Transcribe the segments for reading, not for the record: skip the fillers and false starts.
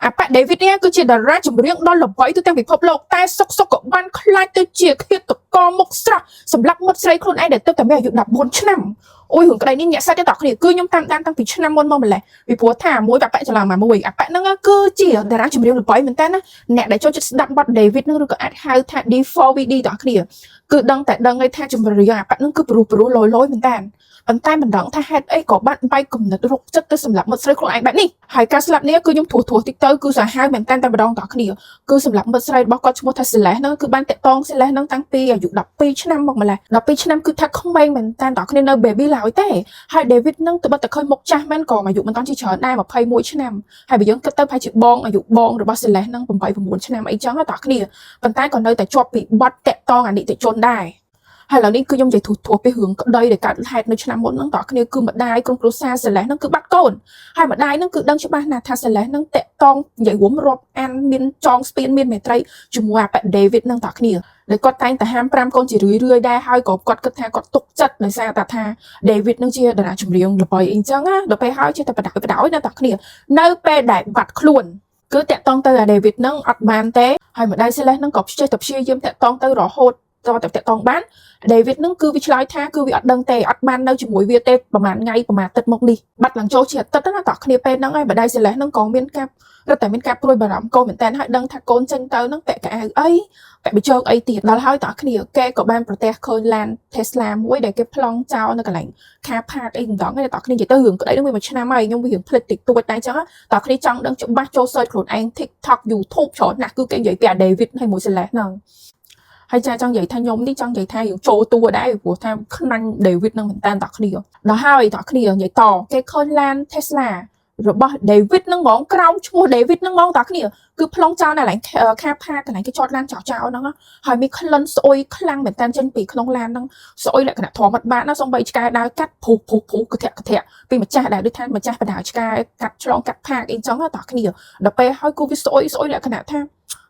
អាប៉ា David នេះគឺជាតារាចម្រៀងដ៏ល្បីទូទាំងពិភពលោកតែសុកសុកក៏បានក្លាយទៅជាឃាតករមុខស្រស់សម្រាប់មិត្តស្រីខ្លួនឯងដែលទើបតែមានអាយុ14ឆ្នាំអូយរឿងក្តីនេះញាក់សាច់ទេតោះគ្នាគឺខ្ញុំតាមដានតាំងពីឆ្នាំមុនមកម្លេះពីព្រោះថាមួយប៉ាប៉ាច្រឡំមកមួយអាប៉ាហ្នឹងគឺជាតារាចម្រៀងល្បីមែនតើណាអ្នកដែលចូលចិត្តស្ដាប់បទ David ហ្នឹងឬក៏អាចហៅថា D4VD តោះគ្នាគឺដឹងតែដឹងឯថាចម្រៀងអាប៉ាហ្នឹងគឺព្រោះព្រោះលយលយមែនតើប៉ុន្តែមិនដឹងថាហេតុអីក៏បានបែកគំនិតរកចិត្តទៅសម្លាប់មិត្តស្រីខ្លួនឯងបែបនេះហើយការស្លាប់នេះគឺខ្ញុំត្រួសត្រាសតិចទៅគឺសាហាវមែនតើតែម្ដងតោះគ្នាគឺសម្លាប់មិត្តស្រីរបស់គាត់ឈ្មោះថា Celeste ហ្នឹងគឺបានតាក់តង Celeste ហ្នឹងតាំងពីអាយុ12ឆ្នាំមកម្លេះ12ឆ្នាំគឺថាក្មេងមែនតើតោះគ្នានៅ baby ឡើយទេហើយ David ហ្នឹងទៅបិទតែឃើញមុខចាស់មែនក៏អាយុមិនតាន់ជាច្រើនដែរ21ឆ្នាំហើយបើយើងគិតទៅប្រហែលជាបងអាយុបងរបស់ Celeste ហ្នឹង8 9ឆ្នាំអីចឹងតោះគ្នាប៉ុន្តែក៏នៅតែជាប់ពីបទតាក់តងអនិច្ចជនដែរហើយឥឡូវនេះគឺខ្ញុំនិយាយធូរធូរពីរឿងក្តីដែលកើតហេតុនៅឆ្នាំមុនហ្នឹងតោះគ្នាគឺម្ដាយក្រុមគ្រួសារ Celeste ហ្នឹងគឺបាត់កូនហើយម្ដាយហ្នឹងគឺដឹងច្បាស់ណាស់ថា Celeste ហ្នឹងតាក់តងនិយាយរួមរាប់អានមានចងស្ពានមានមេត្រីជាមួយអាប៉ា David ហ្នឹងតោះគ្នាដែលគាត់តែងតែហាមប្រាមកូនជារឿយរឿយដែរហើយក៏គាត់គិតថាគាត់ទុកចិត្តដោយសារតែថា David ហ្នឹងជាតារាចម្រៀងល្បីអីចឹងណាដល់ពេលហើយចេះតែបដិបដោយណាតោះគ្នានៅពេលដែលបាត់ខ្លួនគឺតាក់តងទៅអា David ហ្នឹងអត់បានទេហើយម្ដាយ Celeste ហ្នឹងក៏ចេះតែព្យាយាមតាក់តងទៅរហូតតតែតាក់តងបាន David ហ្នឹងគឺវាឆ្លើយថាគឺវាអត់ដឹងទេអត់បាននៅជាមួយវាទេប្រហែលថ្ងៃប្រហែលអាទិត្យមកនេះបាត់ឡើងចូលជាអាទិត្យណាតោះគ្នាពេលហ្នឹងហើយម្ដាយ Celeste ហ្នឹងក៏មានការរត់តែមានការព្រួយបារម្ភកូនមែនតើហើយដឹងថាកូនចេញទៅហ្នឹងពាក់កៅអៅអីពាក់បិជើងអីទៀតដល់ហើយតោះគ្នាគេក៏បានប្រទះឃើញឡាន Tesla មួយដែលគេប្លង់ចោលនៅកន្លែង car park អីដងហ្នឹងតោះគ្នានិយាយទៅរឿងក្តីហ្នឹងវាមួយឆ្នាំហើយខ្ញុំវារឿងភ្លេចតិចតួចតែអញ្ចឹងតោះគ្នាចង់ដឹងច្បាស់ចូល search ខ្លួនឯង TikTok YouTube ច្រើនណាស់គឺគេនិយាយពីអា David ហើយមួយ Celeste ហ្នឹងហើយចាចង់និយាយថាខ្ញុំនេះចង់និយាយថាយើងចូលតួដែរព្រោះថាខ្នាញ់ David នឹងមែនតើតោះគ្នាដល់ហើយតោះគ្នានិយាយតគេឃើញឡាន Tesla របស់ David ហ្នឹងហ្មងក្រោមឈ្មោះ David ហ្នឹងហ្មងតោះគ្នាគឺប្លង់ចោលនៅកន្លែង car park កន្លែងគេចតឡានចោលចោលហ្នឹងហើយមានក្លិនស្អុយខ្លាំងមែនតើចេញពីក្នុងឡានហ្នឹងស្អុយលក្ខណៈធម្មតាណាសំបីឆ្កែដើរកាត់ព្រុសព្រុសព្រុសកធាក់កធាក់ពីម្ចាស់ដែលដូចថាម្ចាស់បដាឆ្កែកាត់ឆ្លងកាត់ផាកអីចឹងតោះគ្នាដល់ពេលហើយគូវាស្អុយស្អុយលក្ខណៈថ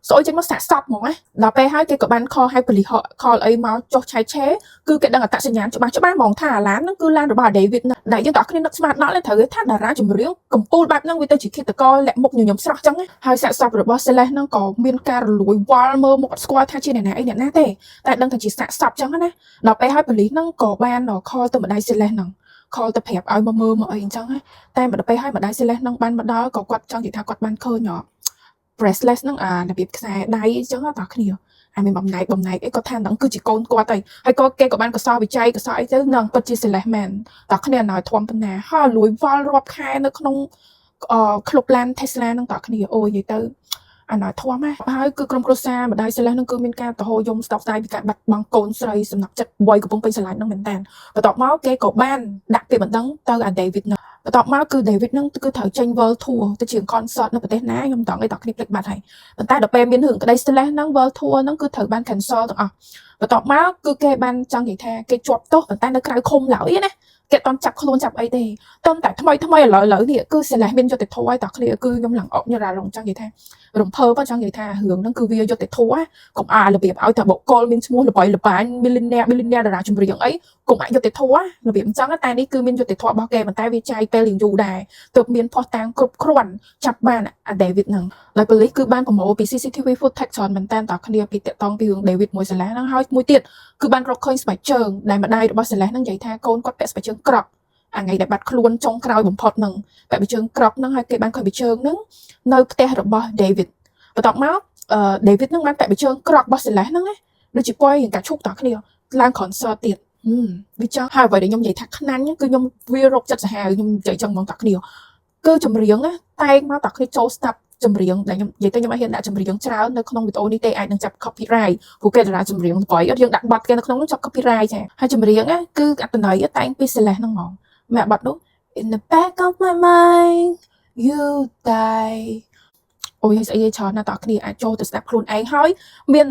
ាស្អុយចេញមកសាកសពហ្មងណាដល់ពេលហើយគេក៏បាន call ហៅប៉ូលីស call អីមកចុះឆែកឆេគឺគេដឹងអត្តសញ្ញាណច្បាស់ច្បាស់ហ្មងថាអាឡានហ្នឹងគឺឡានរបស់ David ហ្នឹងដែលយើងទាំងអស់គ្នានឹកស្មានដល់ត្រូវថាតារាចម្រៀងកំពូលបែបហ្នឹងវាទៅជាឃាតករលាក់មុខញញឹមស្រស់ចឹងហើយសាកសពរបស់ Celeste ហ្នឹងក៏មានការរលួយវល់មើលមុខអត់ស្គាល់ថាជាអ្នកណាអីអ្នកណាទេតែដឹងថាជាសាកសពចឹងណាដល់ពេលហើយប៉ូលីសហ្នឹងក៏បាន call ទៅម្ដាយ Celeste ហ្នឹង call ទៅប្រាប់ឲ្យមកមើលមកអីអញ្ចឹងណាតែមកដល់ពេលហើយម្ដាយ Celeste ហ្នឹងបានមកដល់ក៏គាត់ចង់និយាយថាគាត់បានឃើញ bracelet ហ្នឹងអារបៀបខ្សែដៃអញ្ចឹងតើគ្នាអាមានបំណែកបំណែកអីគាត់ថាហ្នឹងគឺជាកូនគាត់ហើយហើយក៏គេក៏បានកសលវិច័យកសលអីទៅនឹងពិតជា Celeste មែនតើគ្នាណយធំប៉ុណ្ណាហើយលួយវល់រាប់ខែនៅក្នុងអឺក្លុបឡាន Tesla ហ្នឹងតើគ្នាអូយនិយាយទៅអាណយធំណាហើយគឺក្រុមគ្រួសារម្ដាយ Celeste ហ្នឹងគឺមានការទៅហូរយំស្តោកស្ដាយពីការបាត់បង់កូនស្រីសំណប់ចិត្តវ័យកំពុងពេញស្រឡាញ់ហ្នឹងមែនតើបន្ទាប់មកគេក៏បានដាក់ពាក្យបណ្ដឹងទៅអា David ហ្នឹងបន្ទាប់មកគឺ David ហ្នឹងគឺត្រូវចេញ World Tour ទៅជា concert នៅប្រទេសណាខ្ញុំមិនដឹងអីតោះគ្នាភ្លេចបាត់ហើយប៉ុន្តែដល់ពេលមានរឿងក្តី Celeste ហ្នឹង World Tour ហ្នឹងគឺត្រូវបាន cancel ទាំងអស់បន្ទាប់មកគឺគេបានចង់និយាយថាគេជាប់ទោសប៉ុន្តែនៅក្រៅឃុំឡើយណាគេអត់ចាប់ខ្លួនចាប់អីទេតែតែថ្មីថ្មីឥឡូវឥឡូវនេះគឺ Celeste មានយុត្តិធម៌ហើយតោះគ្នាគឺខ្ញុំឡើងអកញរ៉ារងចង់និយាយថារំភើបចង់និយាយថារឿងហ្នឹងគឺវាយុត្តិធម៌កុំអារបៀបឲ្យតែបុគ្គលមានឈ្មោះល្បីល្បាញ millionaire billionaire តារាចម្រៀងអីកុំអយុត្តិធម៌របៀបអញ្ចឹងតែនេះគឺមានយុត្តិធម៌របស់គេប៉ុន្តែវាចាយពេលរៀងយូរដែរទើបមានភស្តុតាងគ្រប់គ្រាន់ចាប់បានអា David ហ្នឹងដោយប៉ូលីសគឺបានប្រមូលពី CCTV footage ច្រើនមែនតើតើគ្នាពីតាក់តងពីរឿង David មួយសាឡាហ្នឹងហើយមួយទៀតគឺបានរកឃើញស្បែកជើងដែលម្ដាយរបស់សាឡាហ្នឹងនិយាយថាកូនគាត់ពាក់ស្បែកជើងក្រកអាថ្ងៃដែលបាត់ខ្លួនចុងក្រោយបំផុតហ្នឹងពាក់ស្បែកជើងក្រកហ្នឹងហើយគេបានឃើញស្បែកជើងហ្នឹងនៅផ្ទះរបស់ David បន្ទាប់មកអឺ David ហ្នឹងបានពាក់ស្បែកជើងក្រករបស់សាឡាហ្នឹងណាដូចជាពណ៌រៀងកាឈូកតើគ្នាឡើង concert ទៀតវាចង់ហើយអ្វីដែលខ្ញុំនិយាយថាខ្នាញ់គឺខ្ញុំវារកចិត្តសាហាវខ្ញុំនិយាយចឹងហ្មងតើគ្នាគឺចម្រៀងណាតែងមកតើគ្នាចូលស្ដាប់ចម្រៀងដែលខ្ញុំនិយាយទៅខ្ញុំអត់ហ៊ានដាក់ចម្រៀងច្រើននៅក្នុងវីដេអូនេះទេអាចនឹងចាប់ copyright ព្រោះគេតារាចម្រៀងល្បីអត់យើងដាក់បទគេនៅក្នុងនោះចាប់ copyright ចាហើយចម្រៀងណាគឺអត្ថន័យតែងពី Celeste ហ្នឹងហ្មងមែនបទនោះ In the back of my mind you die អូយស្អីច្រើនណាស់តើគ្នាអាចចូលទៅស្ដាប់ខ្លួនឯងហើយមាន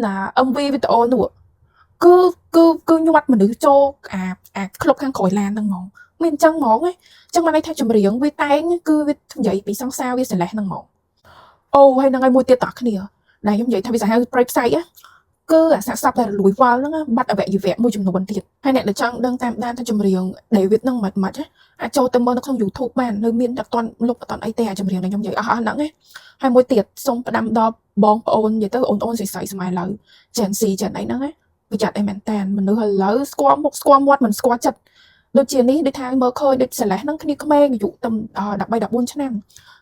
MV វីដេអូនោះគឺគឺគឺញាត់មនុស្សចូលអាអាក្លុបខាងក្រោយឡានហ្នឹងហ្មងមានអញ្ចឹងហ្មងអញ្ចឹងបានន័យថាចម្រៀងវាតែងគឺវានិយាយពីសង្សារវា Celeste ហ្នឹងហ្មងអូហើយហ្នឹងហើយមួយទៀតតើគ្នាដែលខ្ញុំនិយាយថាវាសាហាវប្រៃផ្សៃណា គឺអាសាកសពតែរលួយវល់ហ្នឹងបាត់អវយវៈមួយចំនួនទៀតហើយអ្នកដែលចង់ដឹងតាមដានថាចម្រៀង David ហ្នឹងមិនមិនអាចចូលទៅមើលនៅក្នុង YouTube បាននៅមានតែអត់ទាន់លុបអត់ទាន់អីទេអាចម្រៀងដែលខ្ញុំនិយាយអស់អស់ហ្នឹងណាហើយមួយទៀតសូមផ្ដាំដល់បងប្អូននិយាយទៅអូនអូនស្រីស្រីសម័យឥឡូវ Gen Z Gen អីហ្នឹងណាប្រយ័ត្នអីមែនតានមនុស្សឥឡូវស្គាល់មុខស្គាល់មាត់មិនស្គាល់ចិត្តដូចជានេះដូចថាមើលឃើញដូចសេលេសហ្នឹងគ្នាក្មេងអាយុតែ13 14ឆ្នាំ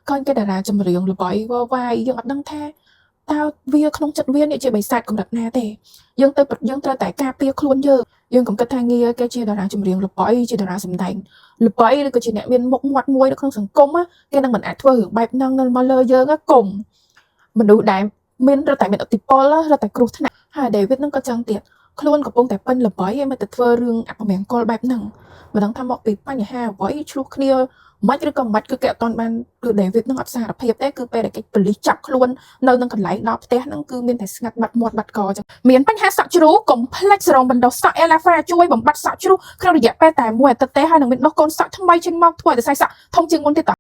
ឃើញគេតារាចម្រៀងល្បីវវាយយើងអត់ដឹងថាតើវាក្នុងចិត្តវានេះជាបិសាចកម្រិតណាទេយើងទៅយើងត្រូវតែការពារខ្លួនយើងយើងកុំគិតថាងារគេជាតារាចម្រៀងល្បីជាតារាសម្ដែងល្បីឬក៏ជាអ្នកមានមុខមាត់មួយនៅក្នុងសង្គមគេនឹងមិនអាចធ្វើរឿងបែបហ្នឹងនៅមកលើយើងកុំមនុស្សដែលមានរត់តែមានឥទ្ធិពលរត់តែគ្រោះថ្នាក់ហើយ David នឹងក៏ចឹងទៀតខ្លួនកំពុងតែពេញល្បីឯមកទៅធ្វើរឿងអពមង្គលបែបហ្នឹងមិនដឹងថាមកពីបញ្ហាអ្វីឆ្លោះគ្នាមិនឬក៏មិនគឺគេអត់ទាន់បានគឺ David នឹងអត់សារភាពទេគឺពេលដែលគេប៉ូលីសចាប់ខ្លួននៅនឹងកន្លែងដល់ផ្ទះហ្នឹងគឺមានតែស្ងាត់បាត់មាត់បាត់កចឹងមានបញ្ហាសក់ជ្រូកុំភ្លេចសេរ៉ូមបណ្ដុះសក់ Elafra ជួយបំបត្តិសក់ជ្រុះក្នុងរយៈពេលតែមួយអាទិត្យទេហើយនឹងមានដុះកូនសក់ថ្មីចេញមកធ្វើឲ្យសរសៃសក់ធំជាងមុនទៀតត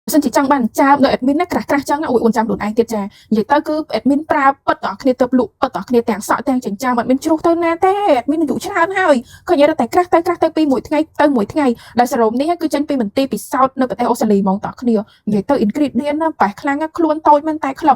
បើសិនជាចង់បានចើមនៅ admin ណាក្រាស់ក្រាស់ចឹងណាអ៊ុយអូនចាំខ្លួនឯងទៀតចានិយាយទៅគឺ admin ប្រើពិតដល់គ្នាទៅលក់ពិតដល់គ្នាទាំងសក់ទាំងចិញ្ចើមអត់មានជ្រុះទៅណាទេ admin អាយុច្រើនហើយឃើញរត់តែក្រាស់ទៅក្រាស់ទៅពីមួយថ្ងៃទៅមួយថ្ងៃដែលសេរ៉ូមនេះគឺចេញពីមន្ទីរពិសោធន៍នៅប្រទេសអូស្ត្រាលីហ្មងតគ្នានិយាយទៅ ingredient ណាប៉េះខ្លាំងណាខ្លួនតូចមែនតែខ្លឹម។